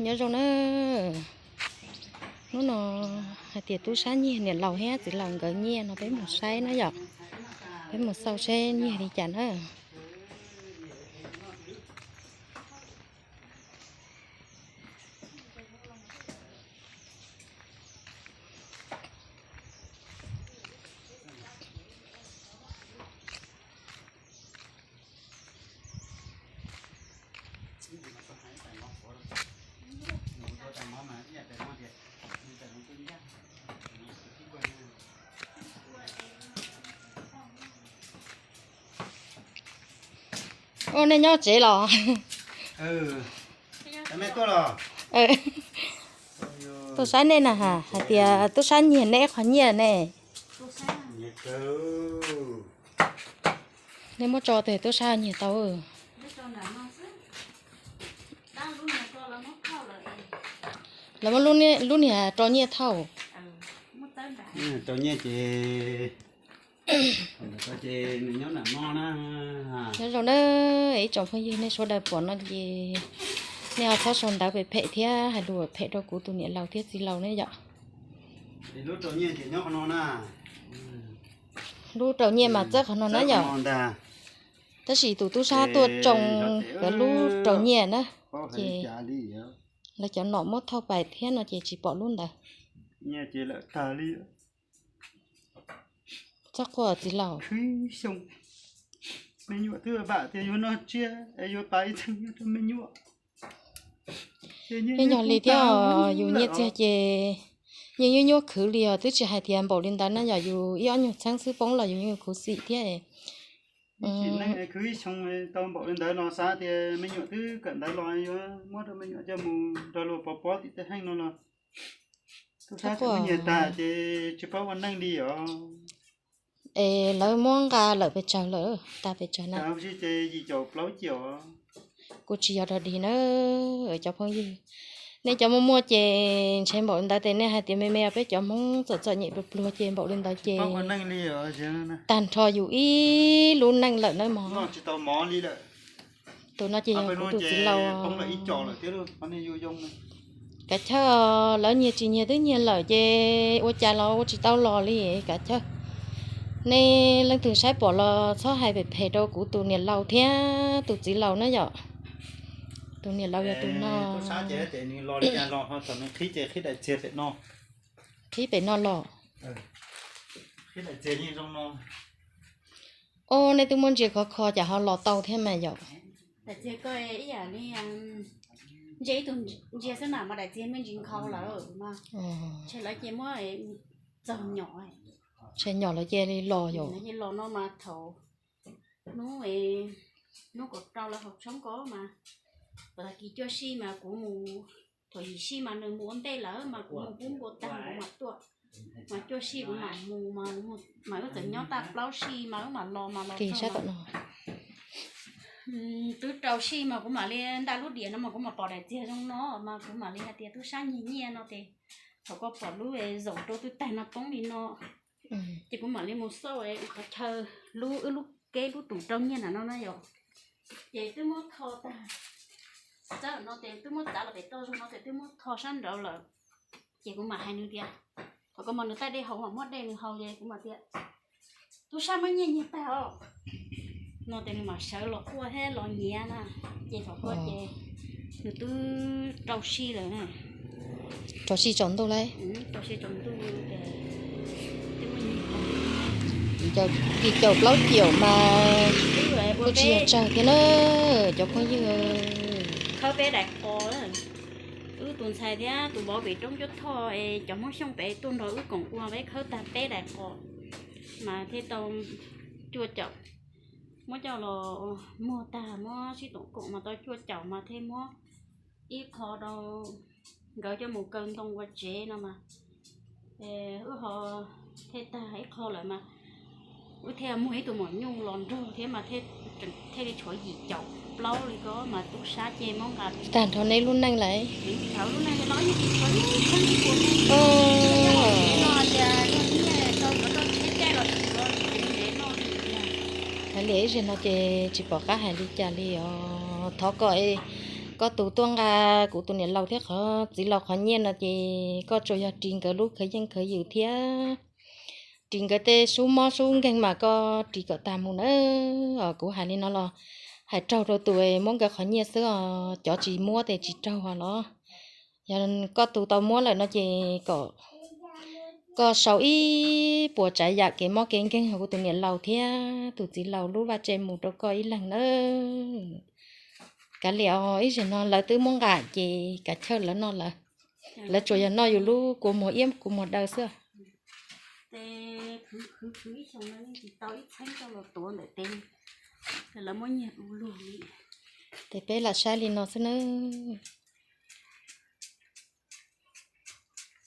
Nyob zoo na, hnub no hais tias tub sab nyiag niam laus thiab txiv laus nkawd nyiaj no peb mus saib na yom, peb mus xauj saib nyiag li cas na. Ua nej nyob tsev los? Tuaj saib nej na, hais tias tub sab nyiag neb qhov nyiaj ne. Nej muab tso tes tub sab nyiag tau. Lawv muab lub niag rau nyiaj thauj. Rau nyiaj ces, ces nws nyob nram no na. Nyob zoo na, ib tsoom phooj ywg nej sawv daws pom no ces nej ho txhob sau ntawv phem phem thiab hais lus phem rau kuv tus niam laus thiab txiv laus ne yom. Lub rau nyiaj ces nyob qhov no na. Lub rau nyiaj mas txawb qhov no na yom. Tab sis tus tub sab tuaj tsoo lub rau nyiaj na, ces lawv cov nom muab thauj pais thiab no ces tsis pom lub ntawd. Txhob quaj txiv laus. Me nyuam twb vam tias yuav noj tsiab es yuav pav ib txheej nyiaj rau me nyuam. Yeej yog li thiab, yus nyiaj txiag ces yeej nyuaj nyuaj khwv li os, twb tsis hais tias npaum li ntawd na, yog yus ib ob nyuag txheeb xwb poob los yus yeej khuv xim thiab. Khwv ib xyoo tau npaum li ntawd los xav tias me nyuam twb kawm ntawv los yuav muab rau me nyuam coj mus nrog luag pov pob tim tej heej no los tub sab tseem muab nyiag tag ces tsis paub ua neej li os. Es lawv muab nqa lawm pes tsawg lawm, tag pes tsawg na? Kuv tsis yog dog dig na, cov phooj ywg. Nej cov muaj muaj ces ntshe npaum li ntawd ces nej hais tias me me, peb cov Hmoob txom txom nyem pluag pluag ces npaum li ntawd ces tag nrho yus ib lub neej lawm na mog. Tus no ces yog kuv tus txiv laus. Kav chawj, lawv nyiag tsis nyiag twb nyiag lawm ces ua cas los ua tsis tau los li, kav chawj. Nej leej twg saib pom los txhob hais phem phem rau kuv tus niam laus thiab tus txiv laus na yom. Tus niam laus yog tus no. Qhib pem no los. Os, nej twb muab ntsia khov kho cas ho los tau thiab mas yom. Ntsia ib tug ntsia xwb na mas daim txiag me ntsis nkhaus lawm mas. Ntshe lawv cia muab txaug nyom. Ntshe nyom lawv cia li los yom. Los no mas thaum hnub, hnub kaum rau lawv haus tshoob ko mas, tag kis cuaj sij mas kuv mus, thaum yim sij mas nws mus ua ntej lawm mas kuv mus pub npua tag kuv mam tuaj. Mas cuaj sij kuv mam mus, mas wb txawm nyob tag plaub sij mas wb mam los mas los txog. Twb rau sij mas kuv mam li ntaj lub diam no mas kuv mam pom daim txiag zoo no mas kuv mam li hais tias tub sab nyiag nyiaj no ces thaum koj pom lub zaum rau twb tag no poob li no ces kuv mam li mus xauj qhov chaw, lub wb lub keb lub tus rau nyiaj ntawm no na yom. Ces twb muab tho tag, txawb no ces twb muab txav los pem toj zog no ces twb muab tho sab nraud lawm. Ces kuv mam hais nws tias, thaum koj mas nws taij dej haus mas muab dej nws haus ces kuv mam tias, tub sab muab nyiaj nyiag tag os no ces nws mam sawv los quaj thiab los nyiav na. Ces thaum ko ces nws twb rau sij lawm. Rau sij tsaus ntuj lauj. Yim caum plaub caum mas kuj tsis yog tsawg thiab na cov phooj ywg. Khawb peb daim qos, wb tus ntxhais thiab tus vauv pem roob Cuaj Thoj es cov Hmoob Xyooj pem tuaj nrog wb koom ua peb khawb tag peb daim qos mas thiaj tau cuaj caum. Muab coj los muag tag muab sib toom koom mas tau cuaj caum mas thiaj muab ib qho rau nkawd coj mus kaw ntoo ua tsev no mas. Wb ho thiaj tag ib qho lawm mas wb thiaj muag ib tug maum nyuj los nrog thiab mas thiaj li tshuav yim caum plaub li ko mas tub sab ces muab nqa tag nrho nej lub neej lawm. Thaum lub neej no yeej tsis tshuav ib tug kheej ib puas neej no tias yog nyiaj tau yuav tau tsheb caij los tsis yuav tsis ntev no li tiag. Hais li ib zaug no ces tsis pom qab hais li cas li os. Thov kom, kom Koj tus tuaj nqa kuv tus niam laus thiab qhov txiv laus qhov nyiaj no ces koj tsuas yog ris nkawd lub khawv yeej khawv ywm thiab ris nkawd tej sub mob sub nkeeg mas koj ris kom tag mus nawb. Os, kuv hais li no los hais raug rau tus muab nkawd qhov nyiaj xwb os, cov tsis muab ces tsis raug os los. Yog koj tus tau muab lawm no ces kom koj sau ib puas tsav yam kev mob kev nkeeg hauv kuv tus niam laus thiab tus txiv laus lub vaj tse mus rau koj ib leeg nawb. Kav liam os, ib zaug no lawv twb muab nqa ces kav chawj lawv noj lawv. Lawv tsuas yog noj yus lub kua muag iab kua muag daw xwb. Ces peb lam saib li no xwb nawb.